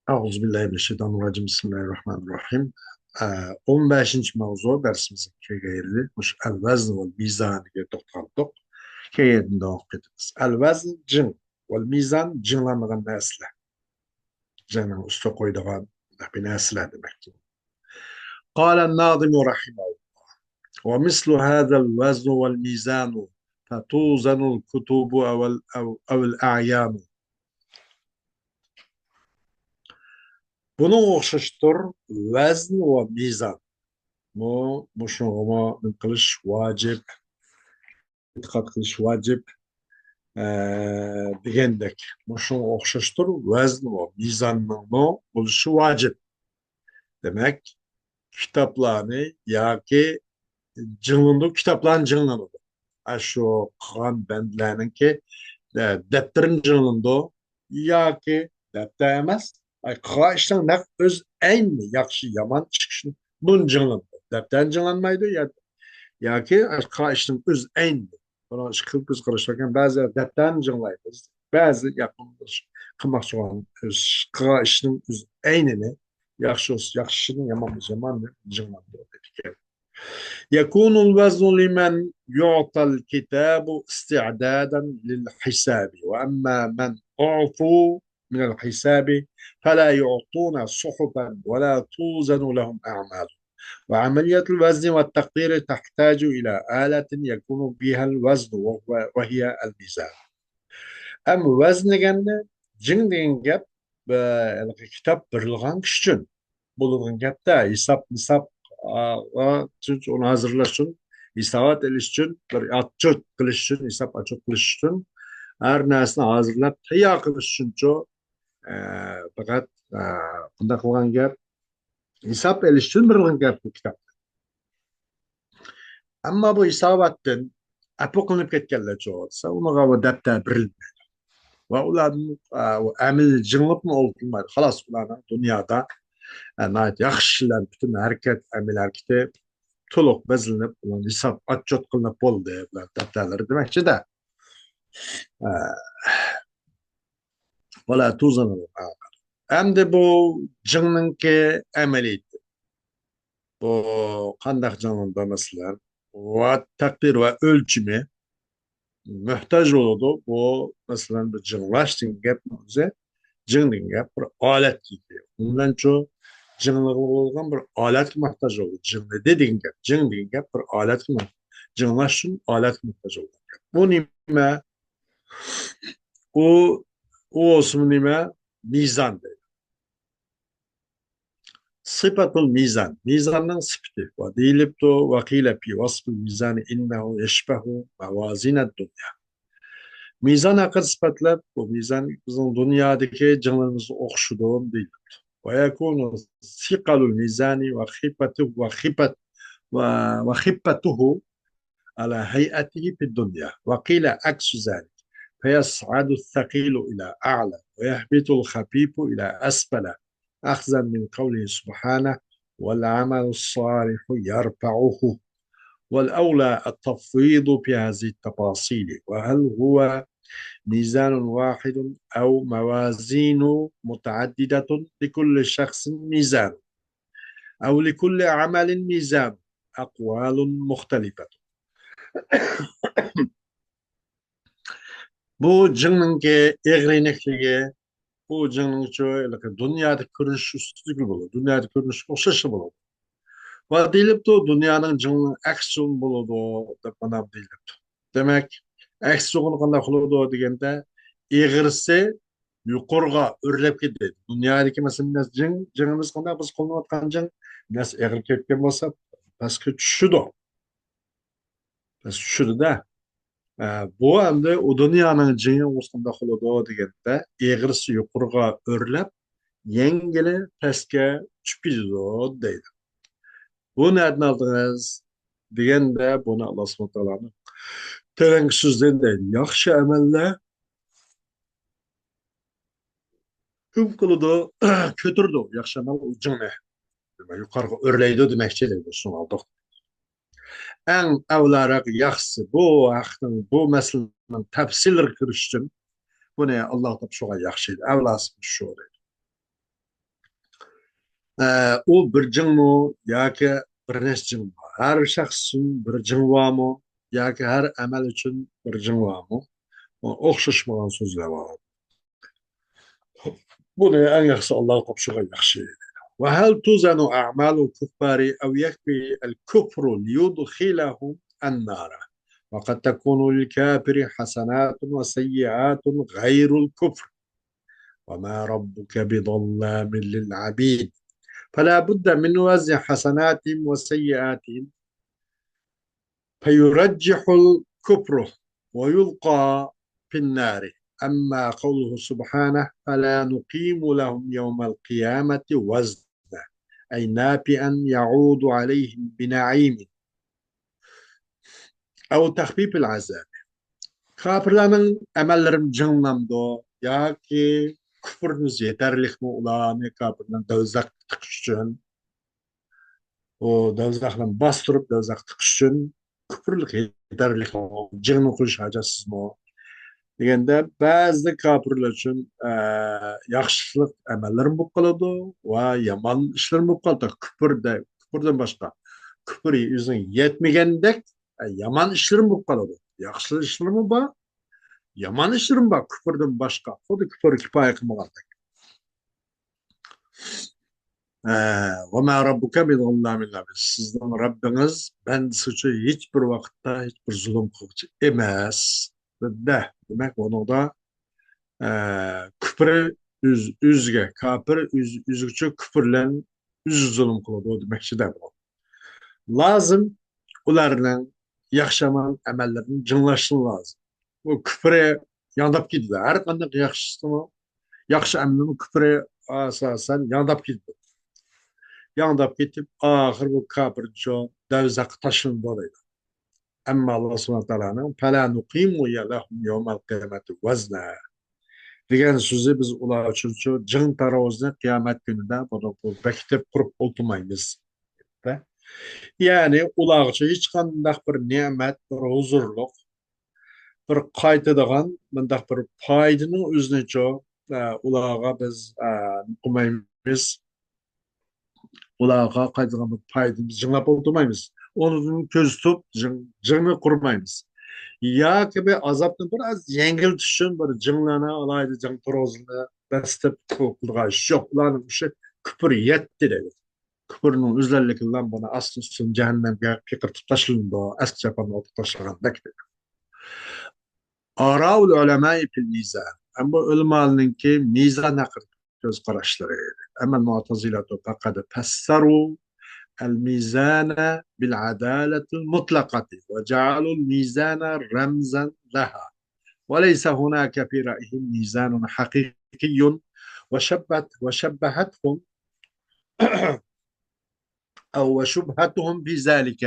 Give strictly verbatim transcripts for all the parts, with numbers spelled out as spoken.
أعوذ بالله من الشيطان الرجيم. بسم الله الرحمن الرحيم. ئە، ئون بەشىنچى ماۋزۇ دەرسىمىزگە كەلگەن يېرى مۇشۇ ئەل ۋەزن ۋە مىزانىغا توختالدۇق. كېيىن داۋام قىلىمىز. ئەل ۋەزن جىڭ، ۋەل مىزان جىڭلانمىغان نەرسىلەر. جىڭنىڭ ئۈستىگە قويىدىغان بىر نەرسىلەر دېمەكچى. قال الناظم رحمه الله: ومثل هذا الوزن والميزان فتوزن الكتب أو ال-، أو، أو الأعيان. بۇنىڭغا ئوخشاشتۇر ۋەزن ۋە مىزان. بۇ، مۇشۇنىڭغىمۇ نېمە قىلىش ۋاجىپ، ئېتىقاد قىلىش ۋاجىپ، ئە، دېگەندەك. مۇشۇنىڭغا ئوخشاشتۇر ۋەزن ۋە مىزاننىڭمۇ بولۇشى ۋاجىپ. دېمەك، كىتابلارنى ياكى جىڭلىنىدۇ، كىتابلارنى جىڭلىنىدۇ. ئاشۇ قىلغان بەندىلەرنىڭكى، ئە، دەپتىرىنى جىڭلىنىدۇ ياكى دەپتەر ئەمەس، ئاي، قىلغان ئىشنىڭ نەق ئۆز ئەينى، ياخشى، يامان ئىش، بۇنى جىڭلىنىدۇ. دەپتەرنى جىڭلانمايدۇ يا، ياكى قىلغان ئىشنىڭ ئۆز ئەينى. بۇنىڭ ئىككى خىل كۆز قاراش بار ئىكەن. بەزىلەر دەپتەرنى جىڭلايمىز، بەزى ياقىن قىلماقچى بولغان ئىش، قىلغان ئىشنىڭ ئۆز ئەينىنى، ياخشى بولسا ياخشىنى، يامان بولسا ياماننى جىڭلاندۇرىدۇ دەيدىكەن. يكون الوزن لمن يعطى الكتاب استعدادا للحساب، وأما من أعفوا من الحساب فلا يعطون صحفا ولا توزن لهم أعمال. وعملية الوزن والتقدير تحتاج إلى آلة يكون بها الوزن وهو، وهي الميزان. ئەمما ۋەزن دېگەندە، جىڭ دېگەن گەپ، بە-، ھېلىقى كىتاب بېرىلغان كىشى ئۈچۈن بولىدىغان گەپتە، ھېساب، ھېساب، ئا، ئا، ئۈچۈن، ئۇنى ھازىرلاش ئۈچۈن، ھېسابات ئېلىش ئۈچۈن، بىر ئاتچوت قىلىش ئۈچۈن، ھېساب ئاتچوت قىلىش ئۈچۈن، ھەر نەرسىنى ھازىرلاپ، تەييار قىلىش ئۈچۈنچۇ، ئە، پەقەت، ئە، بۇنداق قىلغان گەپ، ھېساب ئېلىش ئۈچۈن بېرىلغان گەپ بۇ كىتاب. ئەمما بۇ ھېساباتتىن ئەپۇ قىلىنىپ كەتكەنلەرچۇ دېسە، ئۇنىڭغا بۇ دەپتەر بېرىلمەيدۇ. ۋە ئۇلاردىن، ئە، ئۇ ئەمەل جىڭلىپمۇ ئولتۇرمايدۇ. خالاس، ئۇلارنىڭ دۇنيادا، ئە، ناھايىتى ياخشى ئىشلار، پۈتۈن ھەرىكەت، ئەمەل ھەرىكىتى تولۇق بېزىلىنىپ، ئۇلار ھېساب ئاتچوت قىلىنىپ بولدى، بۇلار دەپتەرلىرى دېمەكچىدە. ئە، ۋەلا توزەنۇ. ئەمدى بۇ جىڭنىڭكى ئەمەلىيىتى. بۇ قانداق جىڭلىنىدۇ، مەسىلەن؟ ۋە تەقدىر ۋە ئۆلچىمى موھتاج بولىدۇ. بۇ، مەسىلەن، بۇ جىڭلاش دېگەن گەپنىڭ ئۆزى، جىڭ دېگەن گەپ بىر ئالەت دېگەن. ئۇنىڭ بىلەن شۇ جىڭلىغىلى بولىدىغان بىر ئالەتكە موھتاج بولىدۇ. جىڭلىدى دېگەن گەپ، جىڭ دېگەن گەپ بىر ئالەتكە موھ-، جىڭلاش ئۈچۈن ئالەتكە موھتاج بولىدۇ. بۇ نېمە؟ ئۇ، ئۇ بولسىمۇ نېمە؟ مىزان دەيدۇ. سىپەتۇل مىزان، مىزاننىڭ سۈپىتى. ۋە دېيىلىپتۇ، ۋە قىيلە پى ۋەسپىل مىزانى ئىننەھۇ يەشبەھۇ مەۋازىنەد دۇنيا. مىزان ھەققىدە سۈپەتلەپ، بۇ مىزان بىزنىڭ دۇنيادىكى جىڭلىرىمىزغا ئوخشىدۇ دېيىلىپتۇ. ۋە يەكۇنۇ سىقەلۇل مىزانى ۋە خىپەتۇ، ۋە خىپەت، ۋە، ۋە خىپەتۇھۇ على هيئته في الدنيا، وقيل عكس ذلك، فيصعد الثقيل إلى أعلى، ويهبط الخفيف إلى أسفل، أخذا من قوله سبحانه: والعمل الصالح يرفعه. والأولى التفويض في هذه التفاصيل، وهل هو ميزان واحد أو موازين متعددة؟ لكل شخص ميزان، أو لكل عمل ميزان، أقوال مختلفة. بۇ جىڭنىڭكى ئېغىر-يېنىكلىكى، بۇ جىڭنىڭچۇ ھېلىقى دۇنيادىكى كۆرۈنۈش ئۈستىدىكى بولىدۇ، دۇنيادىكى كۆرۈنۈشكە ئوخشاشلا بولىدۇ. ۋە دېيىلىپتۇ، دۇنيانىڭ جىڭىنىڭ ئەكسىچە بولىدۇ، دەپ مانا دېيىلىپتۇ. دېمەك، ئەكسىچە بولغىنى قانداق بولىدۇ دېگەندە، ئېغىرسى يۇقىرىغا ئۆرلەپ كېتىدۇ. دۇنيادىكى، مەسىلەن، جىڭ، جىڭىمىز قانداق، بىز قوللىنىۋاتقان جىڭ، نەرسە ئېغىر كېلىپ كەتكەن بولسا، پەسكە چۈشىدۇ. پەسكە چۈشىدۇ-دە. ئە، بۇ ئەمدى ئۇ دۇنيانىڭ جىڭى قانداق بولىدۇ دېگەندە، ئېغىرسى يۇقىرىغا ئۆرلەپ، يەڭگىلى پەسكە چۈشۈپ كېتىدۇ دەيدۇ. بۇ نەدىن ئالدىڭىز دېگەندە، بۇنى ئاللا سۇبھانەھۇ ۋە تائالانىڭ تۆۋەنكى سۆزىدىن دەيدۇ. ياخشى ئەمەللەر ھۆكۈم قىلىدۇ، كۆتۈرىدۇ. ياخشى ئەمەل ئۇ جىڭنى يۇقىرىغا ئۆرلەيدۇ دېمەكچى دەيدۇ، شۇنى ئالدۇق. ئەڭ ئەۋلاراق ياخشىسى بۇ ھەقنىڭ، بۇ مەسىلىنىڭ تەپسىلىگە كىرىش ئۈچۈن بۇنى ئاللا تاپشۇرغان ياخشى ئىدى. ئەۋلاسى شۇ دەيدۇ. ئە، ئۇ بىر جىڭمۇ ياكى بىر نەچچە جىڭمۇ؟ ھەر شەخس ئۈچۈن بىر جىڭ بارمۇ ياكى ھەر ئەمەل ئۈچۈن بىر جىڭ بارمۇ؟ ئۇ ئوخشاشمىغان سۆزلەر بار. بۇنى ئەڭ ياخشىسى ئاللاغا قوپۇشۇۋالغان ياخشى. وهل توزن أعمال الكفار أو يكفي الكفر ليدخلهم النار؟ وقد تكون للكافر حسنات وسيئات غير الكفر. وما ربك بظلام للعبيد. فلا بد من وزن حسناتهم وسيئاتهم فيرجح الكفر ويلقى في النار. أما قوله سبحانه: فلا نقيم لهم يوم القيامة وزنا، أي نافعا يعود عليهم بنعيم أو تخفيف العذاب. كاپىرلارنىڭ ئەمەللىرىمۇ جىڭلىنامدۇ ياكى كۇفرىمىز يېتەرلىكمۇ ئۇلارنى كاپىرنىڭ دوزاخقا تىقىش ئۈچۈن؟ ئۇ دوزاخنى باستۇرۇپ، دوزاخقا تىقىش ئۈچۈن كۇفرلۇق يېتەرلىكمۇ؟ جىڭنى قويۇش ھاجەتسىزمۇ؟ دېگەندە، بەزىدە كاپىرلار ئۈچۈن، ئە، ياخشىلىق ئەمەللىرىمۇ بولۇپ قالىدۇ ۋە يامان ئىشلىرىمۇ بولۇپ قالىدۇ. كۇفردا، كۇفردىن باشقا، كۇفرى ئۆزىنىڭ يەتمىگەندەك، ئە، يامان ئىشلىرىمۇ بولۇپ قالىدۇ. ياخشى ئىشلىرىمۇ بار، يامان ئىشلىرىمۇ بار كۇفردىن باشقا. خۇددى كۇفر كۇپايە قىلمىغاندەك. ئە، وما ربك بظلام للعبيد. سىزنىڭ رەببىڭىز بەندىسى ئۈچۈن ھېچ بىر ۋاقىتتا ھېچ بىر زۇلۇم قىلغۇچى ئەمەس. دە، دېمەك، ئۇنىڭدا، ئە، كۇپرى ئۆز-، ئۆزىگە، كاپىر ئۆز-، ئۆزىگىچە كۇپۇر بىلەن ئۆزى زۇلۇم قىلىدۇ دېمەكچىدە بۇ. لازىم ئۇلارنىڭ ياخشى يامان ئەمەللىرىنى جىڭلاشنى لازىم. بۇ كۇپرى ياڭداپ كېتىدۇ. ھەر قانداق ياخشىسىمۇ، ياخشى ئەمەلنىمۇ كۇپرى ئاساسەن ياڭداپ كېتىدۇ. ياڭداپ كېتىپ، ئاخىر بۇ كاپىر شۇ دوزاخقا تاشلىنىدۇ دەيدۇ. ئەمما ئاللا سۇبھانەھۇ ۋە تائالانىڭ فلا نقيم لهم يوم القيامة وزنا دېگەن سۆزى، بىز ئۇلار ئۈچۈن شۇ جىڭ تاراۋۇزنى قىيامەت كۈنىدە بۇنى بۇ بېكىتىپ قۇرۇپ ئولتۇرمايمىز. يەنى ئۇلارغىچە ھېچقانداق بىر نېمەت، بىر ھۇزۇرلۇق، بىر قايتىدىغان مۇنداق بىر پايدىنىڭ ئۆزىنىچۇ، ئە، ئۇلارغا بىز، ئە، قىلمايمىز. ئۇلارغا قايتىدىغان بىر پايدىنى بىز جىڭلاپ ئولتۇرمايمىز. ئۇنىڭدىن كۆز تۇتۇپ جىڭ-، جىڭنى قۇرمايمىز. ياكى بىر ئازابنى بىر ئاز يەڭگىلتىش ئۈچۈن بىر جىڭلارنى ئالاھىدە جىڭ تۇرغۇزۇلدى، بەستە قىلىدىغان ئىش يوق. ئۇلارنىڭ ئىشى كۇپۇر يەتتى دەيدۇ. كۇپۇرنىڭ ئۆزلەرلىكى بىلەن بۇنى ئاستىن ئۈستۈن جەھەننەمگە پىقىرتىپ تاشلىنىدۇ، ئەسلى جاپاننى ئوتقا تاشلىغاندەك دەيدۇ. آراء العلماء في الميزان. ئەمما ئۆلىمالارنىڭكى مىزان ھەققىدە كۆز قاراشلىرى. أما المعتزلة فقد فسروا الميزان بالعدالة المطلقة وجعلوا الميزان رمزا لها، وليس هناك في رأيهم ميزان حقيقي، وشبهت-، وشبهتهم أو وشبهتهم في ذلك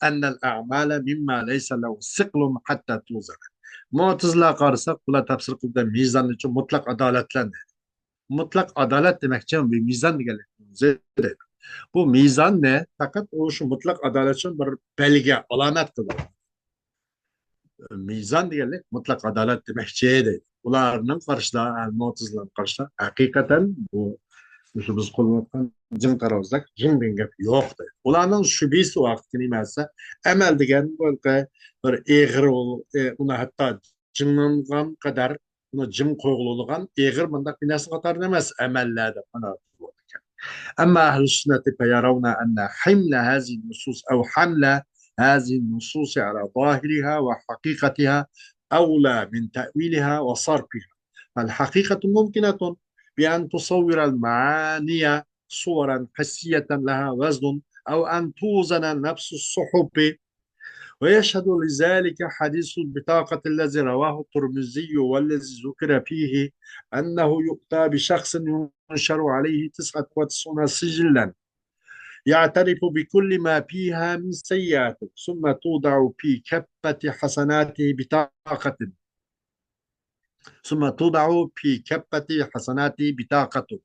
أن الأعمال مما ليس له ثقل حتى توزن. مۇئتەزىلە قارىساق، بۇلار تەپسىر قىلدى، مىزاننى مۇتلەق ئادالەت بىلەن دەيدۇ. مۇتلەق ئادالەت دېمەكچى، مىزان دېگەنلىك دەيدۇ. بۇ مىزاننى پەقەت ئۇ شۇ مۇتلەق ئادالەت ئۈچۈن بىر بەلگە، ئالامەت قىلدى. مىزان دېگەنلىك مۇتلەق ئادالەت دېمەكچى دەيدۇ. ئۇلارنىڭ قارىشىدا، مۇئتەزىلەنىڭ قارىشىدا ھەقىقەتەن بۇ، مۇشۇ بىز قوللىنىۋاتقان جىڭ تاراۋۇزدەك جىڭ دېگەن گەپ يوق دەيدۇ. ئۇلارنىڭ شۈبھىسى ۋاقىت نېمە دېسە، ئەمەل دېگەن بىر، بىر ئېغىر، ئۇ، ئۇنى ھەتتا جىڭلانغان قەدەر، ئۇنى جىڭ قويغىلى بولىدىغان ئېغىر مۇنداق بىر نەرسە قاتارىدا ئەمەس، ئەمەللەر دەپ مانا بولىدىكەن. أما أهل السنة فيرون أن حمل هذه النصوص أو حمل هذه النصوص على ظاهرها وحقيقتها أولى من تأويلها وصرفها. فالحقيقة ممكنة بأن تصور المعاني صورا حسية لها وزن، أو أن توزن نفس الصحف. ويشهد لذلك حديث البطاقة الذي رواه الترمذي والذي ذكر فيه أنه يؤتى بشخص ينشر عليه تسعة وتسعون سجلا يعترف بكل ما فيها من سيئات، ثم توضع في كفة حسناته بطاقة، ثم توضع في كفة حسناته بطاقة،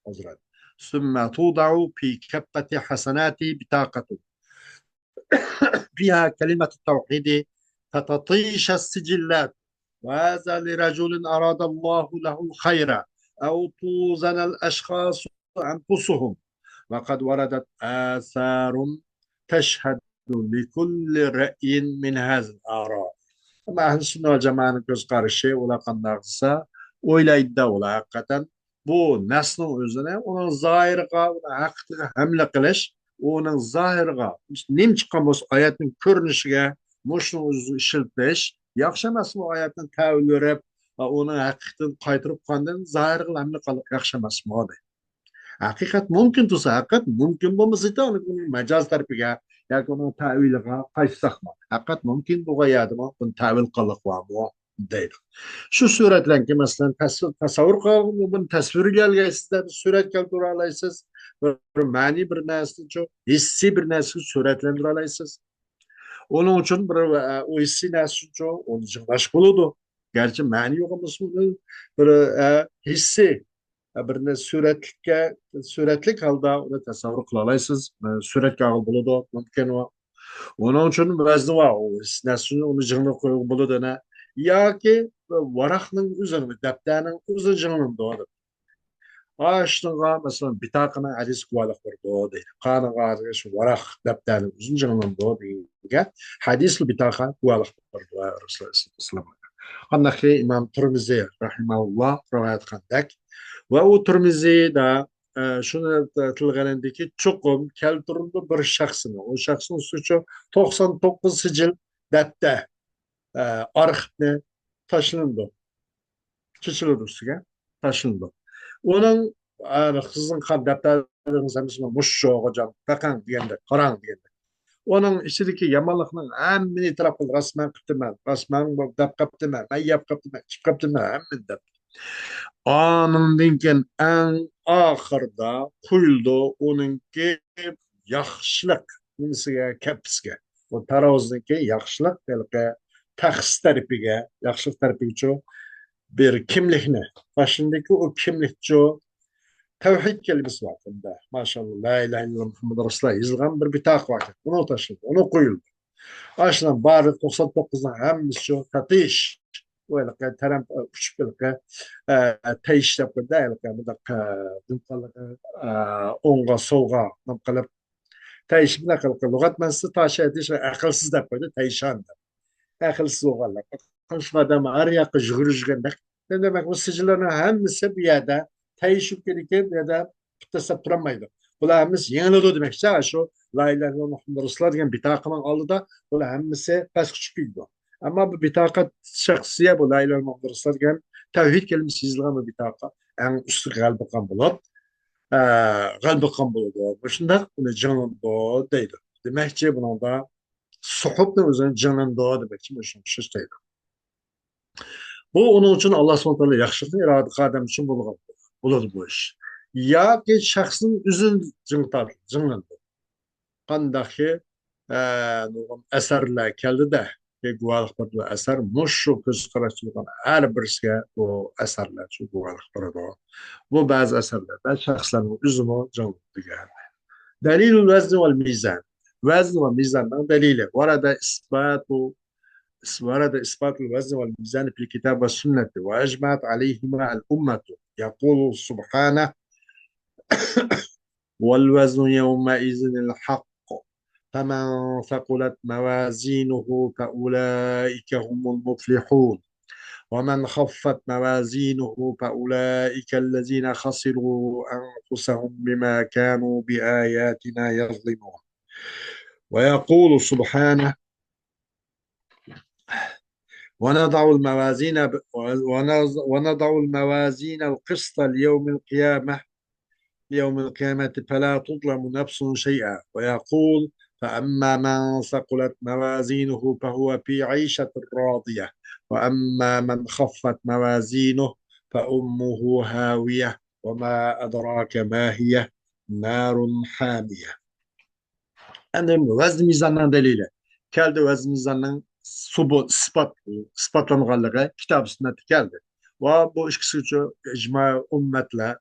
عذرا، ثم توضع في كفة حسناته بطاقة فيها كلمة التوحيد فتطيش السجلات، وهذا لرجل أراد الله له الخير، أو توزن الأشخاص أنفسهم، وقد وردت آثار تشهد لكل رأي من هذه الآراء. ئەمما ئەھلى سۈننە ۋەل جامائەنىڭ كۆز قارىشى، ئۇلار قانداق دېسە، ئويلايدۇ ئۇلار ھەقىقەتەن بۇ نەسنىڭ ئۆزىنى، ئۇنىڭ زاھىرىغا، ئۇنىڭ ھەقىقىتىگە ھەملە قىلىش، ئۇنىڭ زاھىرىغا نېمە چىققان بولسا، ئايەتنىڭ كۆرۈنۈشىگە مۇشۇنىڭ ئۆزىنى ئىشلىتىش ياخشى ئەمەسمۇ؟ ئايەتنى تەۋىل بېرىپ، ئۇنىڭ ھەقىقىتىنى قايتۇرۇپ قاندىن زاھىرىغا ھەملە قىلىش ياخشى ئەمەسمۇ دەيدۇ. ھەقىقەت مۇمكىن تۇرسا، ھەقىقەت مۇمكىن بولمىسا، ئۇنىڭ مەجاز تەرىپىگە ياكى ئۇنىڭ تەۋىلىگە قايتساقمۇ، ھەقىقەت مۇمكىن بولغان يەردىمۇ بۇنى تەۋىل قىلىق بارمۇ دەيدۇ. شۇ سۈرەت بىلەنكى، مەسىلەن، تەسۋىر، تەسەۋۋۇر قىلغان بۇنى تەسۋىرلىيەلەيسىز، بىر سۈرەت كەلتۈرەلەيسىز، بىر، بىر مەنىي بىر نەرسىنى، ھېسسىي بىر نەرسىگە سۈرەتلەندۈرەلەيسىز. ئۇنىڭ ئۈچۈن بىر، ئە، ئۇ ھېسسىي نەرسە ئۈچۈن ئۇنى جىڭلاش بولىدۇ. گەرچە مەنە يوق بولسىمۇ، بىر، ئە، ھېسسىي، ئە، بىرنى سۈرەتلىككە، سۈرەتلىك ھالدا ئۇنى تەسەۋۋۇر قىلالايسىز. ئە، سۈرەتكە ئالغىلى بولىدۇ، مۇمكىن ئۇ. ئۇنىڭ ئۈچۈن ۋەزنى بار، ئۇ نەرسىنى ئۇنى جىڭنى قويغىلى بولىدۇ، يەنە. ياكى ۋاراقنىڭ ئۆزىنى، دەپتەرنىڭ ئۆزىنى جىڭلىنىدۇ دەپ. ئاشۇنىڭغا، مەسىلەن، بىتاقىنىڭ ھەدىس گۇۋاھلىق بېرىدۇ دەيدۇ. قانىغا شۇ ۋاراق دەپتەرنىڭ ئۆزىنى جىڭلىنىدۇ دېگەنگە ھەدىسلى بىتاقا گۇۋاھلىق بېرىدۇ رەسۇلۇللاھ ئەلەيھىسسالام. قانداقكى ئىمام تۇرمىزى رەھىمەھۇللاھ رىۋايەت قىلغاندەك. ۋە ئۇ تۇرمىزىدا، ئە، شۇنى تىلغا ئېلىندىكى، چوقۇم كەلتۈرۈلىدۇ بىر شەخسنى. ئۇ شەخسنىڭ ئۈستىگە توقسان توققۇز سىجىل دەپتەر، ئە، ئارخىپنى تاشلىنىدۇ. چېچىلىدۇ ئۈستىگە، تاشلىنىدۇ. ئۇنىڭ، ئە، سىزنىڭ قان دەپتەرلىرىڭىز ھەممىسى مۇشۇ شوغىجان، بېقىڭ دېگەندەك، قاراڭ دېگەندەك. ئۇنىڭ ئىچىدىكى يامانلىقنىڭ ھەممىنى ئېتىراپ قىلدى. راست مەن قىپتىمەن، راست مەن دەپ قاپتىمەن، مەن يەپ قاپتىمەن، ئىچىپ قاپتىمەن، ھەممىنى دەپ. ئانىڭدىن كېيىن ئەڭ ئاخىرىدا قويۇلىدۇ ئۇنىڭكى ياخشىلىق نېمىسىگە، كەپىسىگە. بۇ تاراۋزىنىڭكى ياخشىلىق ھېلىقى تەخسە تەرىپىگە، ياخشىلىق تەرىپىگىچۇ بىر كىملىكنى باشلىدىكى، ئۇ كىملىكچۇ تەۋھىد كەلىمىسى بار بۇندا. ماشائاللاھ، لا ئىلاھە ئىللاللاھ مۇھەممەدۇر رەسۇلۇللاھ يېزىلغان بىر بىتاقا بار. ئۇنى تاشلىدى، ئۇنى قويۇلدى. ئاشۇنىڭ بارلىق توقسان توققۇزنىڭ ھەممىسى شۇ تاتىش. ئۇ ھېلىقى تەرەم، ئۇچۇپ ھېلىقى، ئە، تەيش دەپ قويدى، ھېلىقى مۇنداق، ئە، نېمە قىلغانلىقى، ئە، ئوڭغا، سولغا نېمە قىلىپ، تەيش مۇنداق ھېلىقى لۇغەت مەنىسى تاشا دېيىش، ئەقىلسىز دەپ قويدى، تەيشان دەپ. ئەقىلسىز بولغانلار. ئەقىلسىز ئادەم ھەر ياققا يۈگۈرۈپ يۈرگەندەك. ئەمدى دېمەك، بۇ سىجىللارنىڭ ھەممىسى بۇ يەردە تەيشىپ كېلىدىكەن، بۇ يەردە پۇت تاشلاپ تۇرالمايدۇ. بۇلار ھەممىسى يېڭىلىدۇ دېمەكچى، شۇ لا ئىلاھە ئىللاللاھ مۇھەممەدۇر رەسۇلۇللاھ دېگەن بىتاقىنىڭ ئالدىدا بۇلار ھەممىسى پەسكە چۈشۈپ كېتىدۇ. ئەمما بۇ بىتاقە شەخسىيە، بۇ لا ئىلاھە ئىللاللاھ مۇھەممەدۇر رەسۇلۇللاھ دېگەن تەۋھىد كەلىمىسى يېزىلغان بۇ بىتاقە ئەڭ ئۈستىگە غەلىبە قىلغان بولۇپ، ئە، غەلىبە قىلغان بولىدۇ. مۇشۇنداق ئۇنى جىڭلىنىدۇ دەيدۇ. دېمەكچى، بۇنىڭدا سۇھۇفنىڭ ئۆزىنى جىڭلىنىدۇ دېمەكچى، مۇشۇنى ئىشلەيدۇ. بۇ ئۇنىڭ ئۈچۈن ئاللاھ سۇبھانەھۇ ۋە تائالا ياخشىلىقنى ئىرادە قىلغان ئادەم ئۈچۈن بولغان بولىدۇ بۇ ئىش. ياكى شەخسنىڭ ئۆزىنى جىڭ تارتىدۇ، جىڭلىنىدۇ. قانداقكى، ئە، نۇرغۇن ئەسەرلەر كەلدى-دە، گۇۋاھلىق بېرىدۇ ئەسەر، مۇشۇ كۆز قاراشتا بولغان ھەر بىرسىگە بۇ ئەسەرلەر شۇ گۇۋاھلىق بېرىدۇ. بۇ بەزى ئەسەرلەردە شەخسلەرنىڭ ئۆزىمۇ جىڭلىنىدۇ دېگەن. دەلىلۇل ۋەزنى ۋەل مىزان. ۋەزن ۋە مىزاننىڭ دەلىلى. ۋەرەدە ئىسباتۇ ورد إثبات الوزن والميزان في الكتاب والسنة وأجمعت عليهما الأمة. يقول سبحانه: والوزن يومئذ الحق فمن ثقلت موازينه فأولئك هم المفلحون ومن خفت موازينه فأولئك الذين خسروا أنفسهم بما كانوا بآياتنا يظلمون. ويقول سبحانه: ونضع الموازين ب-، ونض-، ونضع الموازين القسط ليوم القيامة، ليوم القيامة فلا تظلم نفس شيئا. ويقول: فأما من ثقلت موازينه فهو في عيشة راضية، وأما من خفت موازينه فأمه هاوية، وما أدراك ما هي، نار حامية. ئەمدى ۋەزن مىزاننىڭ دەلىلى كەلدى. ۋەزن مىزاننىڭ سۇبۇت، ئىسپات، ئىسپاتلانغانلىقى كىتاب سۈننەتتە كەلدى. ۋە بۇ ئىككىسىچۇ ئىجما ئۈممەتلەر،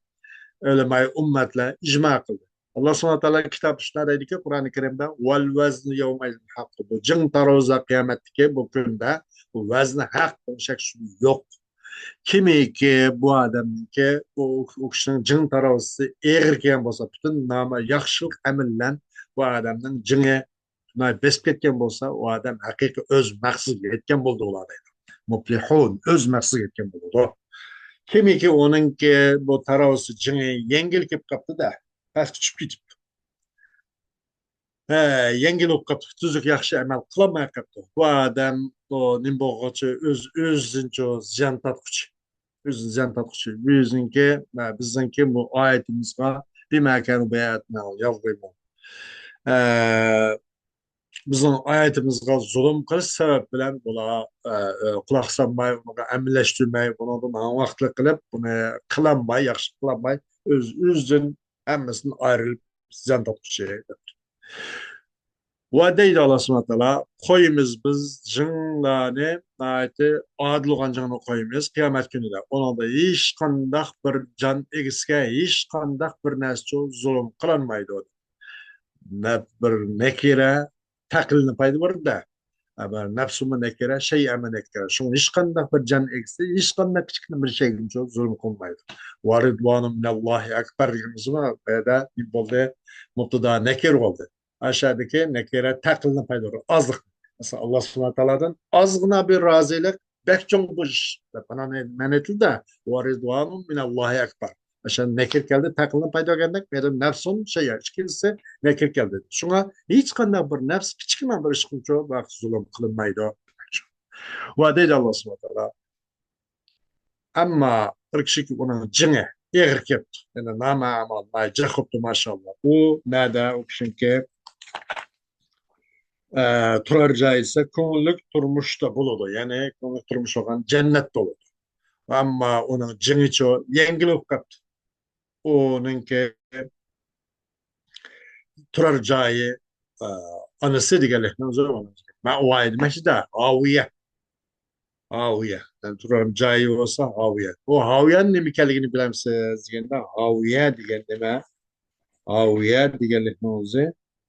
ئۆلىمائى ئۈممەتلەر ئىجما قىلدى. ئاللاھ سۇبھانەھۇ ۋە تائالا كىتاب سۈننەتتە دەيدىكى، قۇرئانى كەرىمدە: والوزن يومئذ الحق. بۇ جىڭ تارازا قىيامەتتىكى بۇ كۈندە بۇ ۋەزن ھەق، بۇ شەك شۈبھە يوق. كىمكى بۇ ئادەمنىڭكى، ئۇ، ئۇ كىشىنىڭ جىڭ تارازىسى ئېغىر كەلگەن بولسا، پۈتۈن نامە ياخشىلىق ئەمەل بىلەن بۇ ئادەمنىڭ جىڭى بېسىپ كەتكەن بولسا، ئۇ ئادەم ھەقىقىي ئۆز مەقسىتىگە يەتكەن بولىدۇ، ئۇلار دەيدۇ. مۇپلىھۇن، ئۆز مەقسىتىگە يەتكەن بولىدۇ. كىمكى ئۇنىڭكى بۇ تارازىسى جىڭى يەڭگىل كېلىپ قاپتۇ-دە، پەسكە چۈشۈپ كېتىپتۇ. ھە، يەڭگىل بولۇپ قاپتۇ، تۈزۈك ياخشى ئەمەل قىلالماي قاپتۇ. بۇ ئادەم، بۇ نېمە بولغۇچە ئۆز، ئۆزىنچە زىيان تارتقۇچى. ئۆزى زىيان تارتقۇچى. بىزنىڭكى، ھە، بىزنىڭكى بۇ ئايىتىمىزغا بىما كانوا بآياتنا يظلمون. ھە، بىزنىڭ ئايىتىمىزغا زۇلۇم قىلىش سەۋەب بىلەن بۇلار، ھە، ھە، قۇلاق سالماي، بۇنىڭغا ئەمەللەشتۈرمەي، بۇنىڭدىن ھاڭۋاقلىق قىلىپ، بۇنى قىلالماي، ياخشى قىلالماي، ئۆز، ئۆزىدىن ھەممىسىدىن ئايرىلىپ زىيان تارتقۇچى دەپتۇ. ۋە دەيدۇ ئاللا سۇبھانەھۇ ۋە تائالا، قويىمىز بىز جىڭلارنى، ناھايىتى ئادىل بولغان جىڭنى قويىمىز قىيامەت كۈنىدە. ئۇنىڭدا ھېچقانداق بىر جان ئىگىسىگە ھېچقانداق بىر نەرسىچۇ زۇلۇم قىلالمايدۇ. نە بىر نەكىرە تەقلىدنى پايدا بار-دە. ئەمما نەپسۇمۇ نەكىرە، شەيئەمۇ نەكىرە. شۇڭا ھېچقانداق بىر جان ئىگىسى ھېچقانداق كىچىككىنە بىر شەيگىچۇ زۇلۇم قىلمايدۇ. ۋە رىدۋانۇ مىنەللاھى ئەكبەر دېگىنىمىزمۇ بۇ يەردە نېمە بولدى؟ مۇبتىدا نەكىر بولدى. ئاشۇ يەردىكى نەكىرە تەقلىدنى پايدا بار. ئازلىق. مەسىلەن، ئاللا سۇبھانەھۇ ۋە تائالادىن ئازغىنا بىر رازىلىق، بەك چوڭ بۇ ئىش دەپ، مانا مەن ئېيتىلدى. ۋە رىدۋانۇ مىنەللاھى ئەكبەر. ئاشۇ نەكىر كەلدى، تەقلىدنى پايدا بەرگەندەك، مەيدان نەپسۇن شەيئە، ئىككىلىسى نەكىر كەلدى. شۇڭا ھېچقانداق بىر نەپس كىچىككىنە بىر ئىش قىلسا، بۇ زۇلۇم قىلىنمايدۇ. ۋە دەيدۇ ئاللا سۇبھانەھۇ ۋە تائالا. ئەمما بىر كىشىكى ئۇنىڭ جىڭى ئېغىر كەپتۇ. يەنى نامە ئەمال ناي جىق بوپتۇ، ماشائاللا. ئۇ نەدە؟ ئۇ كىشىنىڭكى، ئە، تۇرار جايى دېسە، كۆڭۈللۈك تۇرمۇشتا بولىدۇ. يەنى كۆڭۈللۈك تۇرمۇش بولغان جەننەت بولىدۇ. ئەمما ئۇنىڭ جىڭىچۇ يەڭگىل بولۇپ قاپتۇ. ئۇنىڭكى تۇرار جايى، ئە، ئانىسى دېگەنلىكنىڭ ئۆزى مەئۋايى دېمەكچىدە، ھاۋىيە. ھاۋىيە. يەنى تۇرار جايى بولسا ھاۋىيە. ئۇ ھاۋىيەنىڭ نېمە ئىكەنلىكىنى بىلەمسىز دېگەندە، ھاۋىيە دېگەن نېمە؟ ھاۋىيە دېگەنلىكنىڭ ئۆزى،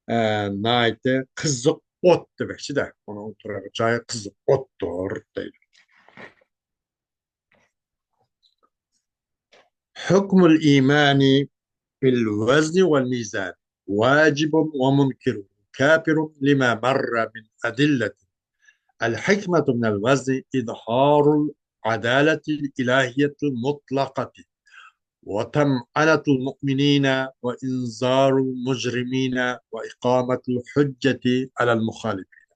ئە، ناھايىتى قىزىق ئوت دېمەكچىدە. ئۇنىڭ تۇرار جايى قىزىق ئوتتۇر دەيدۇ. حكم الإيمان بالوزن والميزان واجب ومنكر كافر لما مر من أدلة. الحكمة من الوزن إظهار العدالة الإلهية المطلقة وطمأنة المؤمنين وإنذار المجرمين وإقامة الحجة على المخالفين.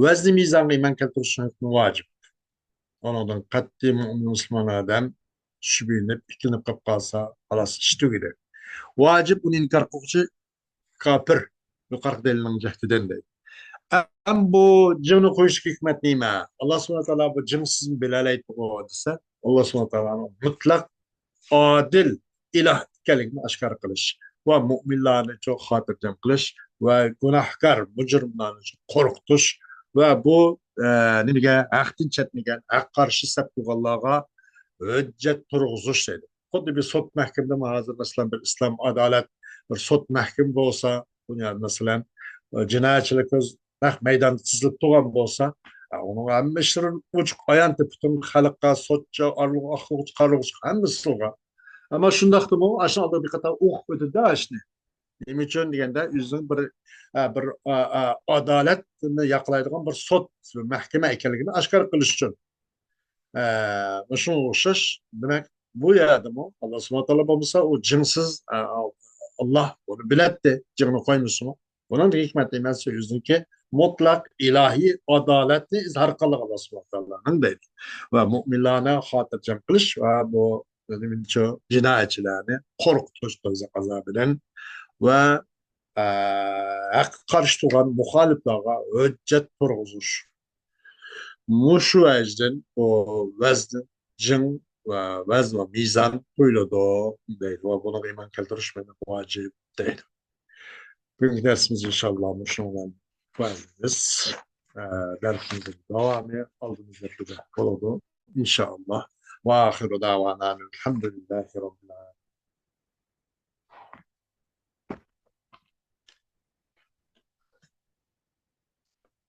ۋەزنى مىزانغا ئىمان كەلتۈرۈشنىڭ ھۆكمى ۋاجىپ. ئۇنىڭدىن قەتئىي مۇئمىن مۇسۇلمان ئادەم شۈبھىلىنىپ، ئىككىلىنىپ قېلىپ قالسا، خالاس، ئىش تۈگىدى. ۋاجىپ، ئۇنى ئىنكار قىلغۇچى كاپىر، يۇقىرىقى دەلىلنىڭ جەھىتىدىن دەيدۇ. ئەم بۇ جىڭنى قويۇشتىكى ھېكمەت نېمە؟ ئاللا سۇبھانەھۇ ۋە تائالا بۇ جىڭسىزمۇ بىلەلەيدىغۇ دېسە، ئاللا سۇبھانەھۇ ۋە تائالانىڭ مۇتلەق ئادىل ئىلاھ ئىكەنلىكىنى ئاشكارا قىلىش ۋە مۆمىنلارنى چوق خاتىرجەم قىلىش ۋە گۇناھكار مۇجرىملارنى چوق قورقۇتۇش ۋە بۇ، ئە، نېمىگە، ھەقتىن چەتنىگەن، ھەققە قارشى سەپ قىلغانلارغا ھۆججەت تۇرغۇزۇش دەيدۇ. خۇددى بىر سوت مەھكىمىدىمۇ ھازىر، مەسىلەن، بىر ئىسلام ئادالەت، بىر سوت مەھكىمە بولسا، بۇ يەردە، مەسىلەن، جىنايەتچىلەر كۆز نەق مەيداندا تىزىلىپ تۇرغان بولسا، ئۇنىڭ ھەممە ئىشلىرى ئوچۇق ئايان، پۈتۈن خەلققە، سوتچى، ئارىلىق، ئاقلىغۇچى، قارىلىغۇچى، ھەممىسىغا. ئەمما شۇنداقتىمۇ، ئاشۇ ئالدىدا بىر قاتار ئوقۇپ ئۆتىدۇ ئاشۇنى. نېمە ئۈچۈن دېگەندە، ئۆزىنىڭ بىر، ئە، بىر، ئە، ئە، ئادالەتنى ياقلايدىغان بىر سوت، مەھكىمە ئىكەنلىكىنى ئاشكارا قىلىش ئۈچۈن. ئە، شۇنىڭغا ئوخشاش، دېمەك، بۇ يەردىمۇ ئاللا سۇبھانەھۇ ۋە تائالا بولمىسا، ئۇ جىڭسىز، ئە، ئاللا ئۇنى بىلەتتى، جىڭنى قويمىسىمۇ. بۇنىڭ ھېكمىتى ئەمەس، ئۆزىنىڭكى مۇتلەق ئىلاھىي ئادالەتنى ئىزھار قىلغان ئاللا سۇبھانەھۇ ۋە تائالانىڭ دەيدۇ. ۋە مۆمىنلارنى خاتىرجەم قىلىش ۋە بۇ نېمىچۇ، جىنايەتچىلەرنى قورقۇتۇش، دوزاخ ئازابىدىن ۋە، ئە، ھەققە قارشى تۇرغان مۇخالىپلارغا ھۆججەت تۇرغۇزۇش. مۇشۇ ۋەجدىن ئۇ ۋەزن، جىڭ ۋە ۋەزن ۋە مىزان قويۇلىدۇ دەيدۇ. ۋە بۇنىڭغا ئىمان كەلتۈرۈش مېنىڭ ۋاجىپ دەيدۇ. بۈگۈنكى دەرسىمىز ئىنشاللا مۇشۇنىڭ بىلەن تۇتايمىز. ئە، دەرسىمىزنىڭ داۋامى ئالدىمىزدا بولىدۇ، ئىنشاللا. وآخر دعوانا أن الحمد لله رب